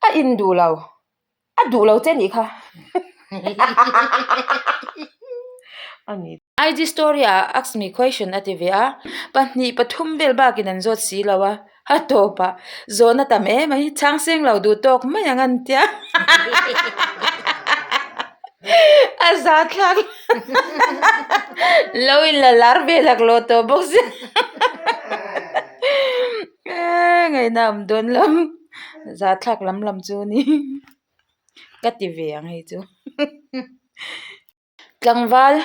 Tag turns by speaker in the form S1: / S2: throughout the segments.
S1: A in duh lo. A duh lo che nih kha. A ni. IG story ah ask me question a ti ve a, pahnih pathum vel bakin an zawt si lo a, a tawpah zawhna tam em mai chhang seng lo duh tawk mai ang an tia. A za thlak lo in la lar ve laklawh tawh bawk sia. Ngaihna awm dawn lo. Za thlak lam lam chu ni ka ti ve ang hei chu. Tlangval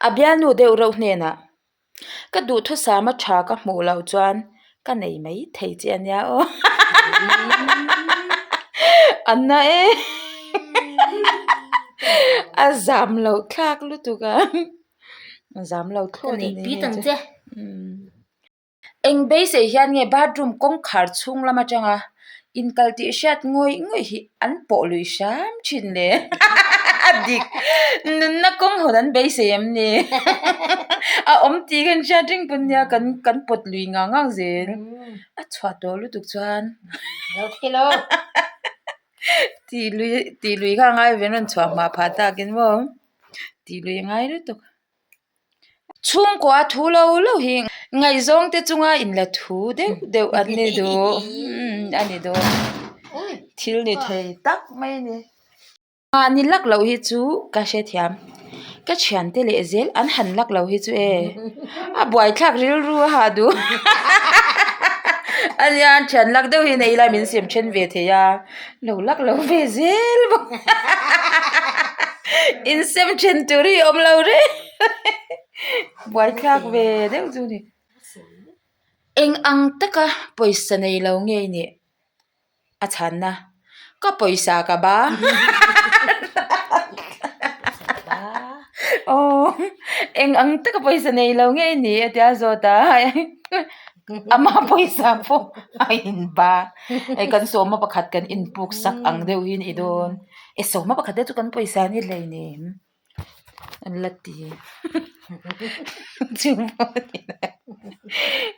S1: a bialnu deuh reuh hnenah ka duhthusam a tha ka hmuh loh chuan ka nei mai thei che a nia aw a na e a zam loh thlak lutuk a a zam lo thlawt a ni hei chu. Eng beisei hian nge bathroom kawngkhar chhung lam atanga inkal tih hriat ngawih ngawih hi an pawh lui hram thin le a dik nunna kawng hawn an beisei em ni a awm tih kan hriat reng pawn nia kan kan pawt lui ngang ngang zel a chhuah tawh lutuk chuan tih lui tih lui kha a ngai ve rawn chhuah hma phah takin maw tih lui a ngai lutuk. Chhungkua thu lo lo hi ngaihzawng te chunga inla thu deuh deuh an ni duh a ni dawn thil ni thei tak mai a ni. Mahni lak loh hi chu ka hrethiam ka thiante leh zel an han lak lo hi chu e a buaithlak rilru a hah duh a nia thian lak deuh hi nei ila min sem then ve thei a lo lak lo ve zel bawk. Insem then tur hi awm lo reng buaithlak ve deuh chu ni. Eng ang taka pawisa nei lo nge nih a chhanna ka pawisa ka ba aw eng ang taka pawisa nei lo nge nih a tia zawt a ama pawisa pawh a inba hei kan sawma pakhat kan inpuk sak ang deuh hi a ni dawn. E sawma pakhat te chu kan pawisa a ni hleinem an la ti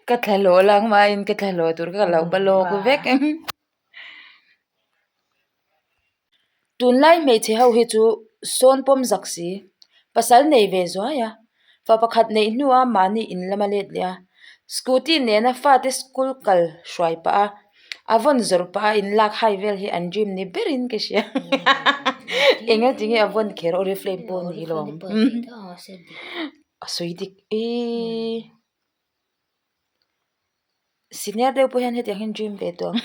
S1: ka thla hlawh lang hmain ka thla hlawh tur ka lo ba lawk vek tunlai hmeichhe ho hi chu sawn pawm zak si pasal nei ve zuai a fa pakhat neih hnua mahni in lama let leh a scooty nena fate school kal hruai pah a. A vawn zawrh pah a in lak hai vel hi an dream ni berin ka hria eng a tinge a vawn kher oriflame pawh a ni lo ang a sawi dik eee senior deuh pawh hian hetiang hian dream ve tawh ang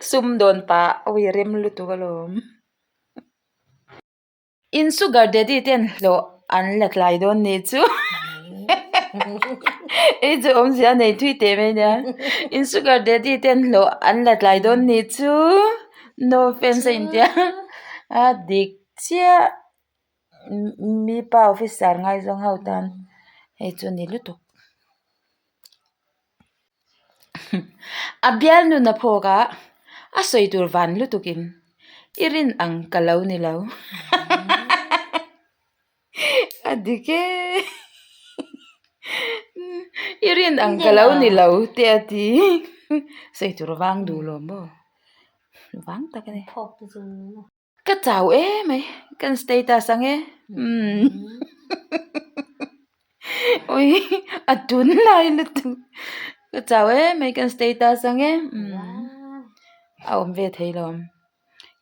S1: sumdawn pah awi rem lutuk alawm. In sugar daddy ten hlawh an la tlai dawn nih chu ei chu awmzia a nei thui teh mai nia in sugar daddy ten hlawh an la tlai dawn nih chu no offense a intia a dik chiah mipa officer ngaizawng ho tan hei chu a ni lutuk. A bialnun a phawk a, a sawi tur van lutukin i rin ang ka lo ni lo. A dik e. I rin ang ka lo ni lo te a ti. Sawi tur vang duh lo maw? Vang tak a ni. Ka chau em mai kan status ang e umm ui a tun lai lutuk ka chau em mai kan status ang e umm a awm ve thei lo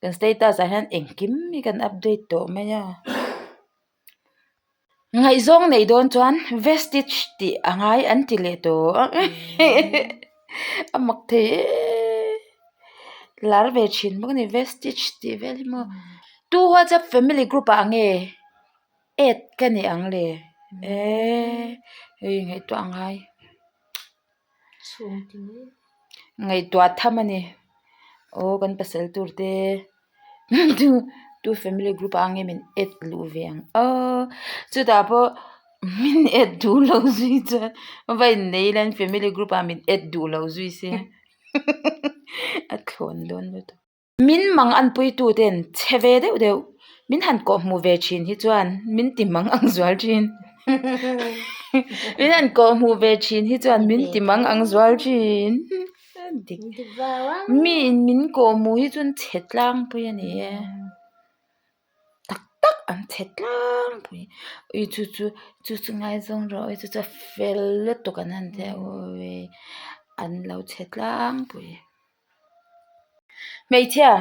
S1: kan status ah hian engkim hi kan update tawh mai a. Ngaihzawng neih dawn chuan vestige tih a ngai an ti leh tawh a mak thei e lar ve thin bawk a ni vestige tih vel hi maw tu whatsapp family group ah nge add ka ni ang le eee hei ngaihtuah a ngai. Ngaihtuah tham a ni aw kan pasal tur te tu family group ah nge min add luh ve ang aw chutah pawh min add duh lo zui chuan va innei ila an family group ah min add duh lo zui se a thlawn dawn lutuk. Min mang an puitu ten chhe ve deuh deuh min han kawh hmuh ve thin hi chuan min ti mang ang zual thin min han kawh hmuh ve thin hi chuan min ti mang ang zual thin. Dik. Mi in min kawh hmuh hi chu an chhe tlangpui a ni e. Tak tak an chhe tlangpui. Ui chu chu chu chu ngaizawng rawh ui chu chu a fel lutuk an han ti a ui an lo chhe tlangpui. Hmeichhia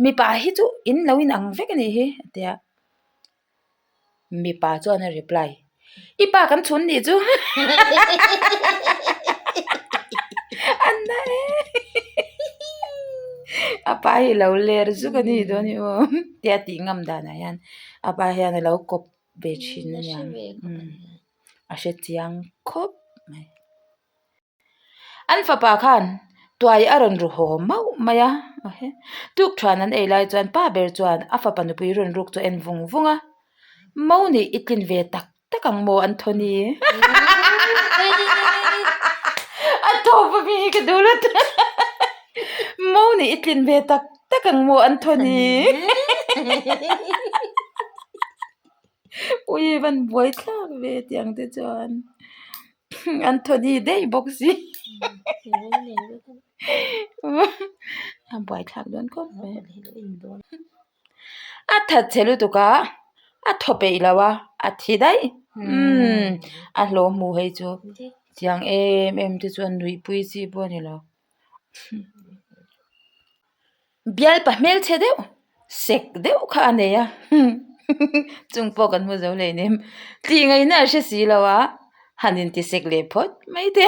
S1: mipa hi chu in lo inang vek a nih hi a ti a. Mipa chuan a reply, I pa kan chhun nih chu A na e A pa hi lo ler zuk a ni dawn i aw tia tih ngam danah hian a pa hian a lo kawp ve thin a niang a hre chiang khawp mai. An fapa khan tuai a rawn ru haw mauh mai a, tuk thuan an ei lai chuan pa ber chuan a fapa nupui rawn ruk chu a en vung vung a, Mo nih i tlin ve tak tak ang maw Anthony? A tawp a mi hi ka duh lutuk Mo nih i tlin ve tak tak ang maw Anthony? Ui van buai thlak ve tiang te chuan. Anthony daih bawk si a buai thlak dawn khawp mai a that chhe lutuk a a thaw peih lo a a thi daih umm a hlawh hmuh hei chu tiang em em te chuan nuih pui chi pawh a ni lo. Bialpa hmelchhe deuh sek deuh kha a nei a chung pawh kan hmu zo hlei nem tih ngaihna a hre si lo a han inti sek leh phawt mai te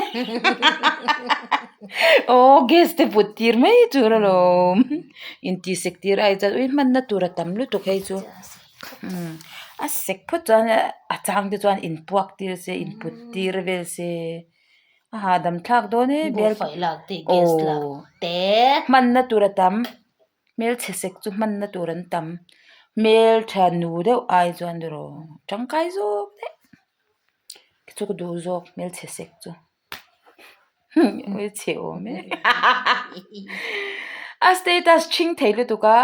S1: aw gas te put tir mai tur alawm inti sek tir ai chuan ui hmanna tur a tam lutuk hei chu a sek phawt chuan a chang te chuan inpuak tir se input tir vel se. A hahdam thlak dawn e bial
S2: Buhfai lak te gas lak te.
S1: Hmanna tur a tam hmelchhe sek chu hmanna tur an tam hmeltha nu deuh ai chuan erawh tangkai zawk daih chu ka duh zawk hmelchhe sek chu hmelchhe awm e a status ṭhing thei lutuk a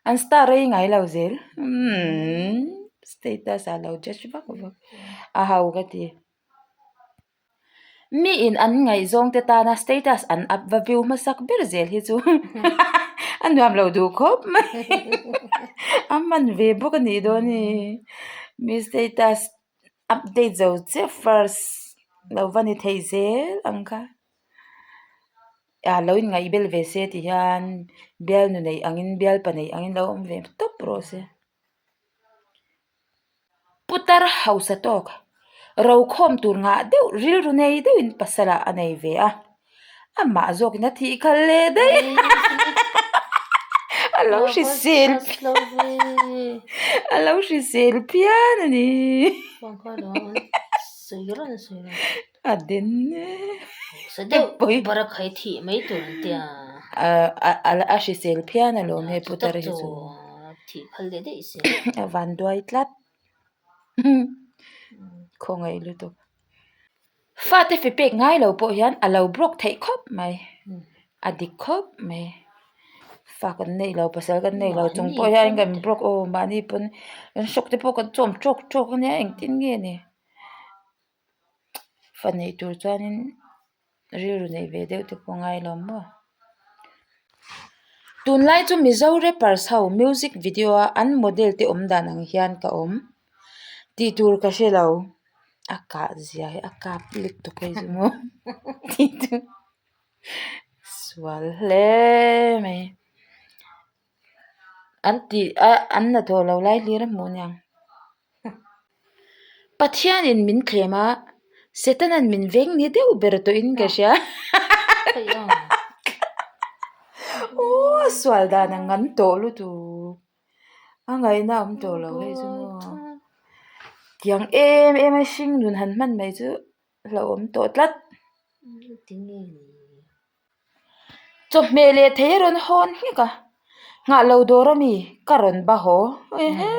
S1: an star rei ngai lo zel umm status ah lo judge vak vak a ho ka ti. Mi in an ngaihzawng te tana status an up va view hmasak ber zel hi chu a nuam lo duh khawp mai a hman ve bawk a nih dawn hi mi status update zo chiah first lo va ni thei zel ang kha ah lo inngaih bel ve se ti hian bialnu neih angin bialpa neih angin lo awm ve tawp rawh se. Putar hausa tawk rokhawm tur ngah deuh rilru nei deuhin pasal ah a nei ve a, amah zawkin a thih khalh leh daih a lo hrisel a lo hrisel phian a ni a den a hrisel phian alawm he putar hi chu. A van duai tlat khawngaih lutuk fate fe pek ngai lo pawh hian a lo broke theih khawp mai a dik khawp mai fa kan neih lo pasal kan neih lo chung pawh hian kan broke aw mahni pawn kan hrawk te pawh kan chawm tawk tawk ania engtin nge ni fa neih tur chuanin. Rilru neih ve deuh te pawh ngai lo maw. Tunlai chu Mizo rappers ho music video a an model te awm dan ang hian ka awm tih tur ka hre lo. A kah zia hi a kap lutuk hei chu maw tih chu sual hle mai. An tih a an hnathawh loh lai hlir a hmuh aniang. Pathianin min thlem a, Setana'n min veng ni deuh ber tawhin ka hria. Aw sual dan ang an tawh lutuk. A ngaihna a awm tawh lo hei chu maw. Tiang em em a hring nun han hman mai chu hlauhawm tawh tlat. Chawhmeh leh thei a rawn hawn nghek a, nghah lo dawr a mi ka rawn ba haw ehe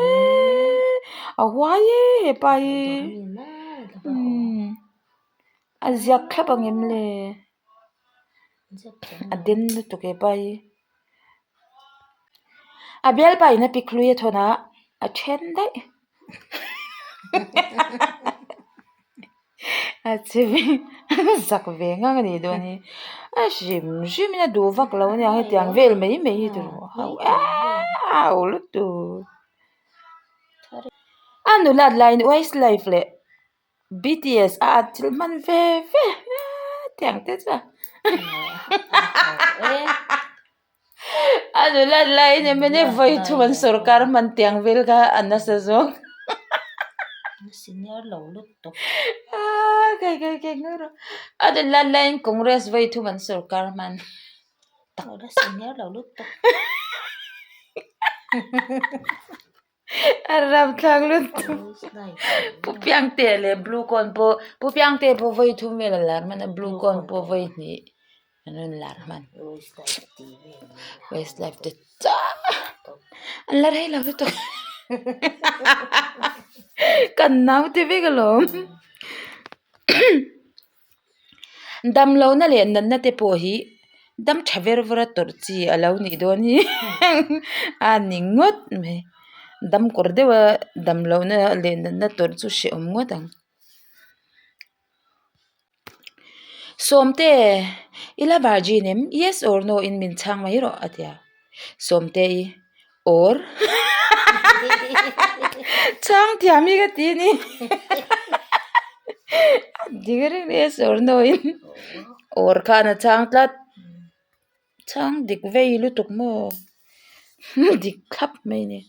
S1: a huai e hepa hi umm a ziak thlap ang em le a den lutuk hepa hi a bialpa in a pic hlui a thawn a a then daih. A che ve zak ve ngang a nih dawn hi a hrim hrim in a duh vak lo ania hetiang vel mai mai hi tur ho au lutuk a nulat laiin westlife leh B_T_S a atchilh hman ve ve tiang te chuan A nulat laiin mnf vawi thum an sorkar hman tiang vel kha a nasa zawk.
S2: Senior lo lutuk.
S1: Aa kai kai kai ngur a. A nulat laiin Congress vawi thum an sorkar hman.
S2: Tak senior lo lutuk.
S1: A ramthlak lutuk. Pu Piangte leh Blue Cone pawh Pu Piangte pawh vawi thum vel a lar hman a Blue Cone pawh vawi hnih an rawn lar hman. Westlife te chah an la rei lo lutuk. Kan naute vek alawm. Damlohna leh natna te pawh hi dam tha ver vawr a tawrh chi a lo nih dawn hi a ni ngawt mai dam kawr deuh a damlohna leh natna tawrh chu hrehawm ngawt ang. Sawmte i la virgin em? Yes or no in min chhang mai rawh a ti a Sawmte i or chhang thiam hi ka ti a ni a dik reng yes or no in or khan a chhang tlat chhang dik vei lutuk maw dik thlap mai a ni.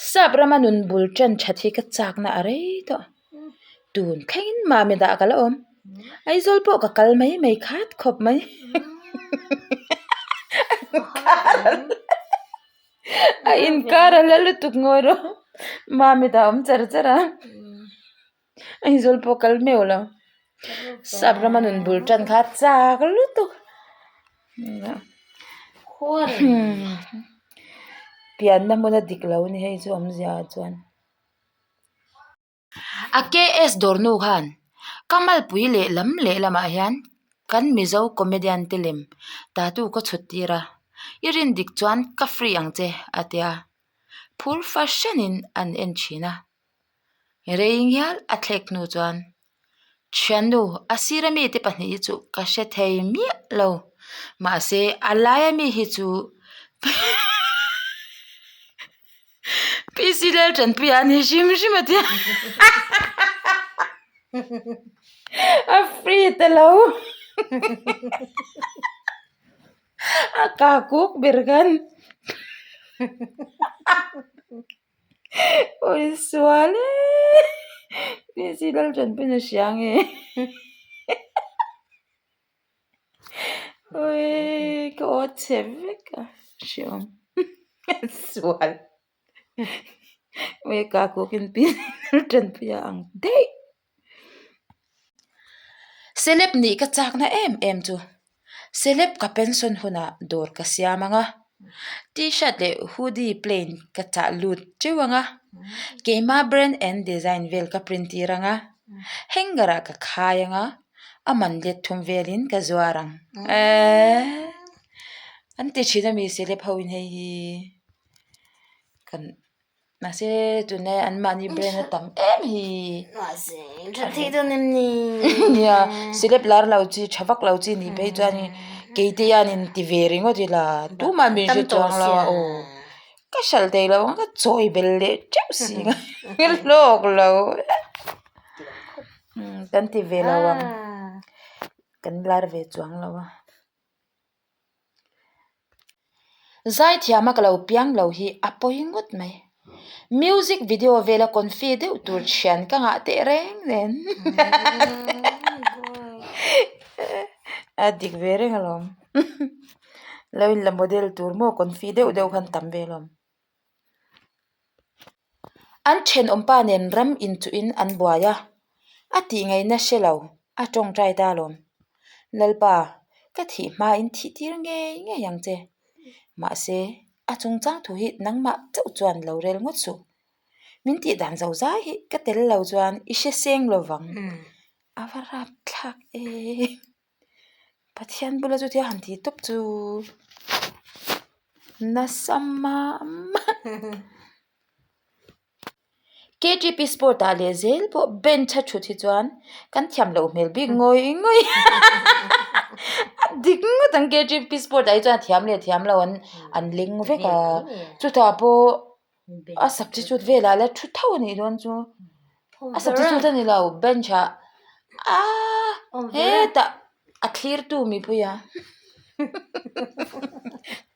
S1: Sap rama nun bul tan that hi ka chakna a rei tawh. Tun thlengin mami dah ka la awm. Aizawl pawh ka kal mai mai khat khawp mai. A inkar a la lutuk ngawi rawh. Mami dah awm char char a. Aizawl pawh kal meuh lo. Sap rama nun bul tan kha chak lutuk. Pianna hmun a dik lo a ni hei chu awmzia ah chuan. A KS dawr nu khan ka malpui leh lam leh lamah hian kan Mizo comedian te lem tattoo ka chhut tir a, i rin dik chuan ka free ang che a tia phur fahranin an en thin a. Rei ngial a thlek hnu chuan Thiannu a sir ami te pahnih hi chu ka hre thei miah lo mahse a laia mi hi chu P C Laltanpuia a ni hrim hrim a tia a free ta lo a ka kuk ber khan. Awi sual e P C Laltanpuiin a hria nge awi ka aw chhe vek a hreawm sual awi ka kukin P C Laltanpuia ang daih. Celeb nih ka chakna em em chu celeb ka pension hunah dawr ka siam ang a t-shirt leh hoodie plain ka chah lut teuh ang a keima brand and design vel ka print tir ang a hanger ah ka khai ang a a man let thum velin ka zuar ang eehh an ti thin a mi celeb ho in hei hi kan. Mahse tunlai an mahni brand a tam em hi.
S2: Mahse tha thei dawn em ni.
S1: Nia celeb lar lo chi tha vak lo chi nih phei chuan kei te hian in ti ve ringawt ila tumah min hre chuang lo a aw ka hralh thei lo ang ka chawi bel leh teuh si ka hlawk lo kan ti ve lo ang kan lar ve chuang lo a. Zaithiama ka lo piang lo hi a pawi ngawt mai. Music video vela confi deuh tur thian ka ngah teh reng nen a dik ve reng alawm lo in la model tur maw confi deuh deuh khan tam ve alawm. An thenawmpa nen ram inchuhin an buai a, a tih ngaihna hre lo, a tawngtai ta alawm. Lalpa, ka thih hmain thih tir ngei ngei ang che. Mahse, a chungchang thu hi nangmah chauh chuan lo rel ngawt suh. Min tih dan zo zai hi ka tel lo chuan i hre seng lo vang. A va rapthlak e. Pathian bula chutia han tih tawp chu nasa mam. KTP Sport ah leh zel pawh bench a thut hi chuan kan thiam loh hmel bik ngawih ngawih a dik ngawt ang KTP Sport ah hi chuan a thiam leh thiam lo an an leng vek a chutah pawh a substitute velah la thu tho a nih dawn chu a substitute a ni lo bench ah aaa hetah a thlirtu mipui a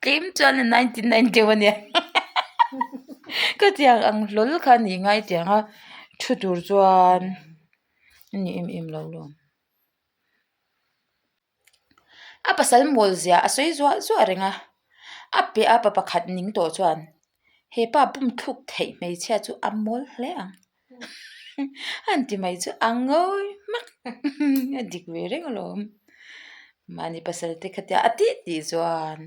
S1: tlem chuan a 99 deuh a nia ka tiang ang hlawl kha a nih ngai tiang a thu tur chuan a ni em em lo lawm. A pasal mawl zia a sawi zuah zuah reng a, a piah a pa pakhat ning tawh chuan he pa bum thluk theih hmeichhia chu a mawl hle ang a han ti mai chu a ngawi hmak a dik ve reng alawm mahni pasal te khatia a tih tih chuan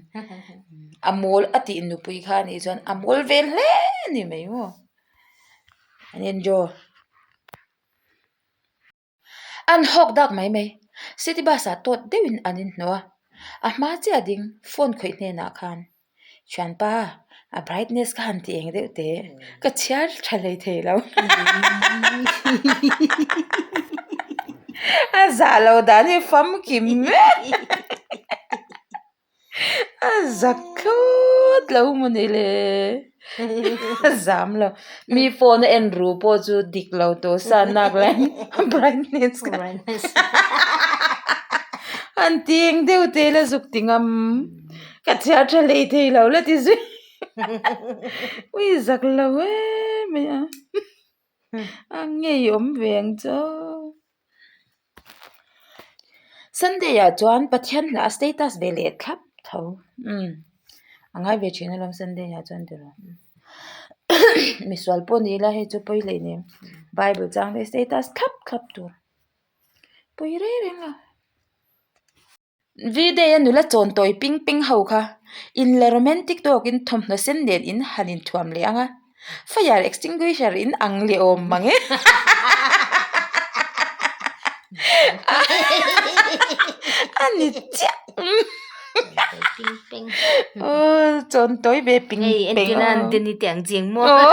S1: a mawl a tih nupui kha anih chuan a mawl ve hle a ni mai maw an enjoy. An hawk dak mai mai. City bus ah tawt deuhin an inhnawh a, a hma chiah ding phone khawih hnenah khan Thianpa, a brightness kha han ti eng deuh teh, ka chhiar tha hlei thei lo. A zah lo dan hi famkim vek. A zak thlawt lo maw ni le a zam lo mi phone a en ru pawh chu dik lo tawh sa nak lai brightness kha an ti eng deuh te la zuk ti ngam ka chhiar tha hlei thei lo la ti zui ui zak lo em mai a a ngeiawm ve ang chu. Sunday ah chuan Pathian hla a status ve leh thlap tho umm a ngai ve thin alawm Sunday ah chuan tiraw misual pawh ni ila hei chu pawi leh nen bible chang te status thlap thlap tur pawi reng reng lo. V-day a nula chawn tawi ping peng ho kha in la romantic tawkin thawmhnaw sen nen in han inthuam leh ang a, fire extinguisher in ang leh awm mang e. A ni chiah. Aw chawn tawi ve ping peng aw.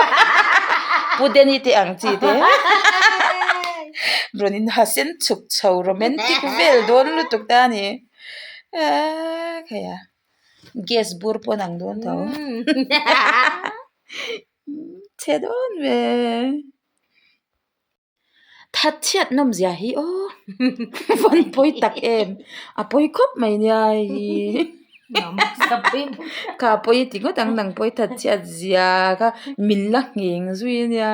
S1: Pu Danny te ang chi te. Rawn in ha sen chhuk chho romantic vel dawn lutuk ta a ni aaa khai a gas bur pawh an ang dawn tho chhe dawn ve that chhiat nawm zia hi aw vawn pawi tak em a pawi khawp mai nia hei hi kha pawi ti ngawt ang nang pawi that chhiat zia kha min la ngheng zui a nia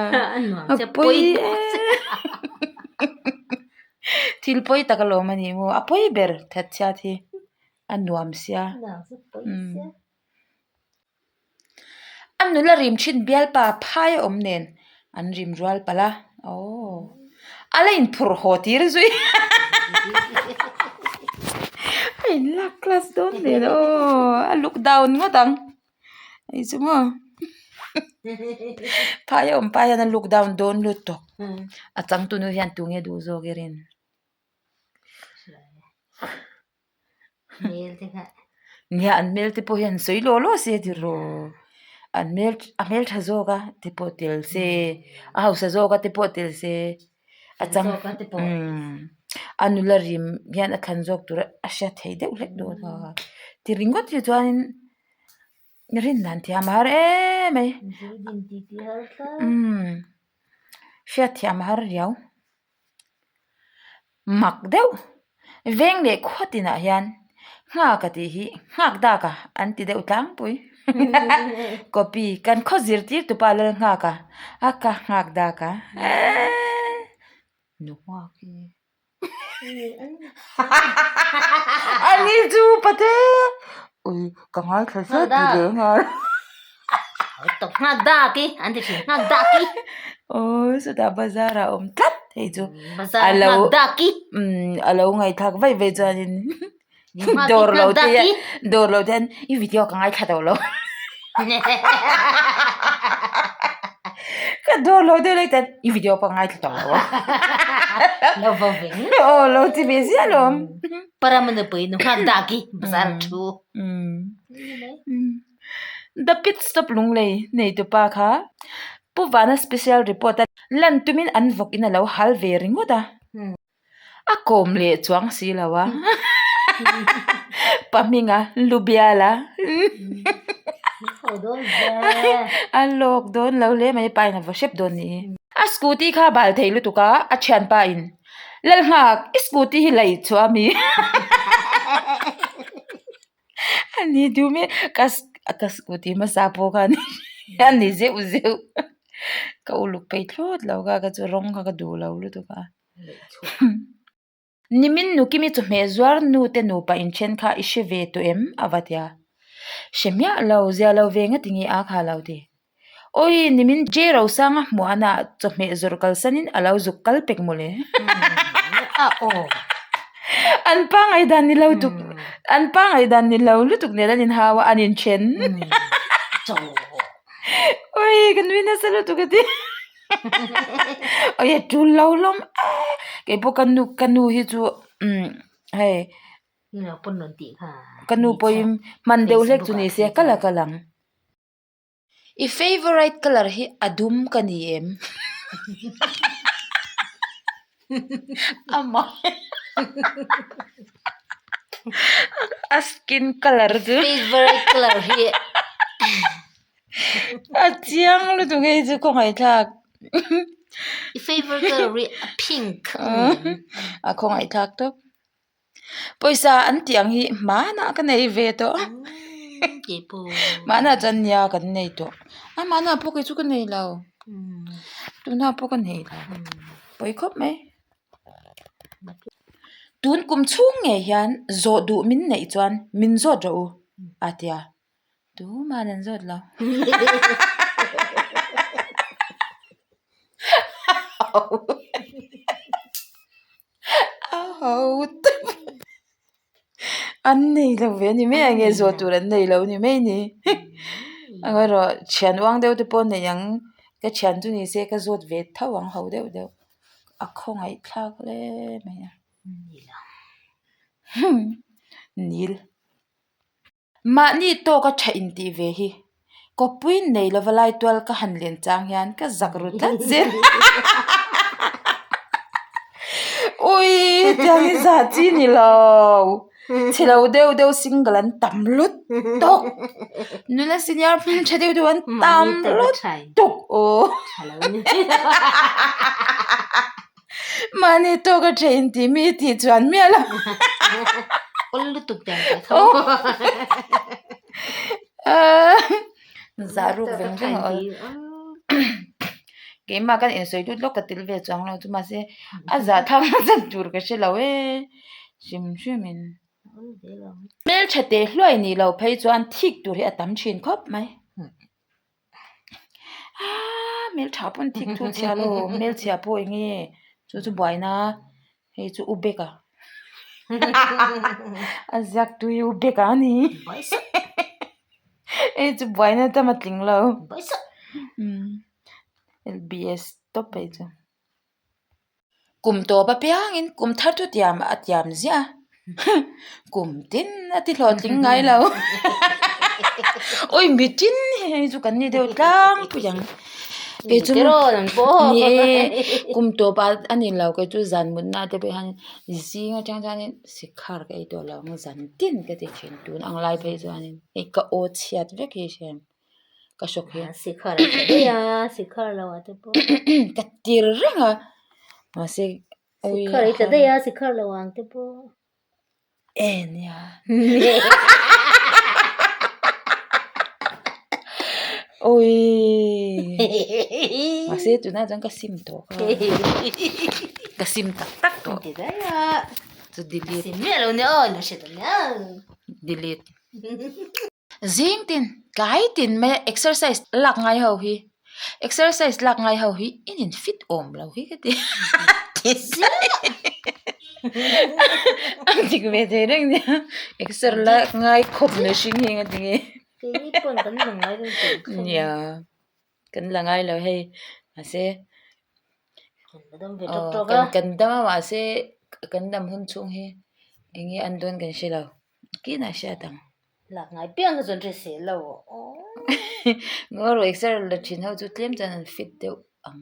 S1: a pawi em thil pawi tak alawm a ni maw a pawi ber that chhiat hi a nuam sia umm. A nula rim thin bialpa phai a awm nen an rim rual palh a aww a la inphurh haw tir zui a in lak class dawn nen aww a look down ngawt ang hei chu maw phai a awm pa hian a look down dawn lutuk a changtunu hian tunge duh zawk i rin. Nia an hmel te pawh hian sawi law law se tiraw an hmel a hmeltha zawk a te pawh tel se a hausa zawk a te pawh tel se a chang umm a nula rim hian a thlan zawk tur a hriat theih deuh hlek dawn a ti ringawt hi chuanin rin dan thiam a har em mai umm hriat thiam a har riau. Mak deuh veng leh khaw tinah hian nghak a tih hi nghak dak a an ti deuh tlangpui copy kan khaw zirtir tupa lal nghak a a ka nghak dak a eeee nu nghak hi a ni chu pate ui ka ngaithla zet ti leh nghal.
S2: Nghak dak i an ti thin nghak dak i.
S1: Aw chutah bazar ah awm tlat hei chu
S2: Bazar ah nghak dak i.
S1: Umm a lo ngaihthlak vaih vaih chuanin dawr lo te hian dawr lo te hian i video ka ngaithla tawh lo ka dawr lo deuh lai chuan i video pawh ka ngaithla tawh lo
S2: Lo vo ve
S1: aw lo ti ve ziah alawm.
S2: Paramana pui nu nghak dak i bazar thu.
S1: Umm. The pit stop lunglei neitupa kha. Pu Vana special report a lan tumin an vawk in a lo hal ve ringawt a. A kawm leh chuang si lo a. Pa hminga lu bial a. A lawk dawn lo hle mai pa in a va hrep dawn ni hi. A scooty kha a bal thei lutuk a, a thianpa in Lalnghak i scooty hi lei chhuah a mi? A ni duh mai ka ka scooty hmasa pawh khan a ni zeuh zeuh ka uluk peih thlawt lo kha ka chu rawng kha ka duh lo lutuk a. Nimin Nukimi chawhmeh zuar nu te nupa inthen kha i hre ve tawh em? a va ti a. Hre miah lo, zia lo ve nga tinge a kha lo ti. Awi, nimin J Rosanga hmuahna ah chawhmeh zawrh kalsanin a lo zuk kal pek mawle. An pa ngaihdan ni lo tuk, an pa ngaihdan ni lo lutuk nen an inhau a, an inthen. Awi, ka nui nasa lutuk a ti. Awi a tul lo hlawm e, keipawh ka nu ka nu hi chu umm hei ka nu pawhin hman deuh hlek chu ni se kal a kal ang. I favourite colour hi a dum ka ni em? Amah a skin colour chu
S2: Favourite colour hi
S1: A chiang lutuk hei chu khawngaihthlak.
S2: I favourite colour hi a pink a ni em?
S1: A khawngaihthlak tawp. Pawisa an tih ang hi hmanah ka nei ve tawh. Hmanah chuan nia kan nei tawh. A hmanah pawh kei chu ka nei lo. Tunah pawh ka nei lo. Pawi khawp mai. Tun kum chhung ngei hian zawh duh min neih chuan min zawt rawh u a ti a. Tuman an zawt lo. A ho tawp. An nei lo ve a ni mai a nge zawh tur an nei lo a ni mai ni. Amaherawh thian uang deuh te pawh nei ang ka thian chu ni se ka zawt ve tho ang ho deuh deuh. A khawngaih thlak hle mai a. Nil. Mahni tawka tha intih ve hi kawppui nei lova lai tual ka han len chang hian ka zak ru tlat zel. Ui tiang hi zah chi ni lo chhe lo deuh deuh single an tam lut tawk nula senior hmel tha deuh deuh an tam lut tuk aw. Mahni tawk a tha intih mi tih chuan miah lo.
S2: Awl lutuk te ang tih kha.
S1: Zah ruk veng veng a awl. Keimah kan insawi lut lawk ka tel ve chuang lo chu mahse a zah thlak nasa tur ka hre lo e hrim hrim in. Hmeltha teh hluai nih loh phei chuan thik tur hi a tam thin khawp mai. Aaa hmeltha pawn thik thu chhia lo hmelchhia pawh eng nge chu chu buaina hei chu u bek a a ziak tui u bek a ni hei chu buaina tam a tling lo lbs tawp hei chu. Kum tawp apiangin kum thar chu tiam a tiam ziah a, kum tin a ti hlawhtling ngai lo. Awi mi tin hei chu kan ni deuh tlangpui ang. Kei chu ni e kum tawp ah a ni lo kei chu zan mutna te pawh hian zing atang chuanin sikhar ka ei tawh lo ang zan tin ka ti thin tun ang lai phei chuanin hei ka aw chhiat vek hi a hria em. ka hrawk hi
S2: Sikhar a tha daih a sikhar lo ah te pawh
S1: ka tir reng a mahse
S2: sikhar hi tla daih a sikhar lo ang te pawh
S1: e nia awii mahse tunah chuan ka sim tawh kha ka sim tak tak tawh
S2: ti daih a
S1: chu delete
S2: sim miah lo nia aw ilo hre ta nia
S1: delete. Zing tin tlai tin mai a exercise lak ngai ho hi exercise lak ngai ho hi in in fit awm lo hi ka ti a dik ve thei reng nia exer lak ngai khawp mihring hi nga tinge nia kan la ngai lo hei mahse aw kan dam a mahse kan dam hun chhung hi eng nge an dawn kan hre lo. Kinah hriat ang.
S2: Lak ngai piang kha chuan hrisel lo aw.
S1: Ngawi rawh exer la thin ho chu tlem chuan an fit deuh ang.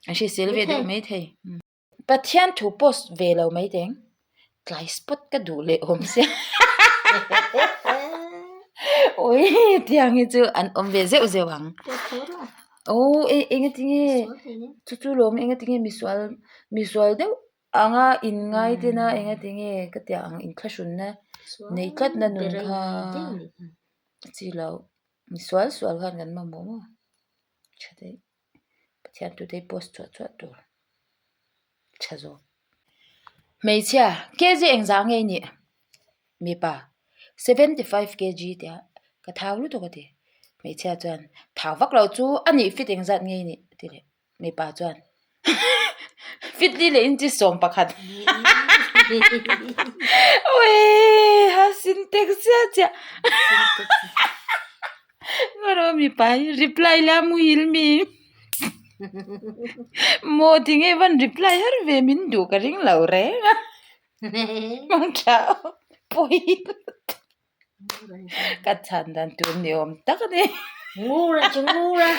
S1: An hrisel ve deuh mai thei. Pathian thu post ve lo mai teng. Tlai spot ka duh leh awm sia. Ui tiang hi chu an awm ve zeuh zeuh ang. Aw eng engatinge chu chu lawm engatinge misual misual deuh anga inngai tena engatinge ka tiang ang inthlahrunna neih tlatna nun kha a chi lo misual sual khan kan mamawh maw tha daih. Pathian tute hi post chhuah chhuah tur tha zawk. Hmeichhia kg engzah nge i nih? Mipa 75 kg tia ka thau lutuk a ti. Hmeichhia chuan thau vak loh chu a nih fit engzat nge i nih? a ti leh. Mipa chuan fit li leh inchi 11 Awii ha sintex chiah chiah Ngarawh mipa hi reply la muhil mi maw tinge van reply har ve min duh ka ring lo reng a mangtha pawi lutuk ka chhan dan tur ni awm tak a ni
S2: Ngur a chu ngur a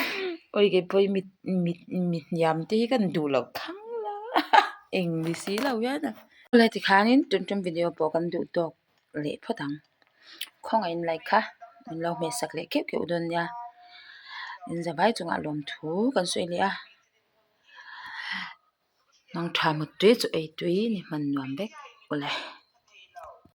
S1: awi kei pawh hi mi mi mi hniam te hi kan duh loh thang la eng ni si lo hian a awle tikhanin tun tum video pawh kan duh tawk leh phawt ang. Khawngaih in like kha min lo hmeh sak leh keuh keuh dawn nia. In zavai chungah lawmthu kan sawi leh a. Mangtha muttui chu ei tui ni hman nuam vek awle.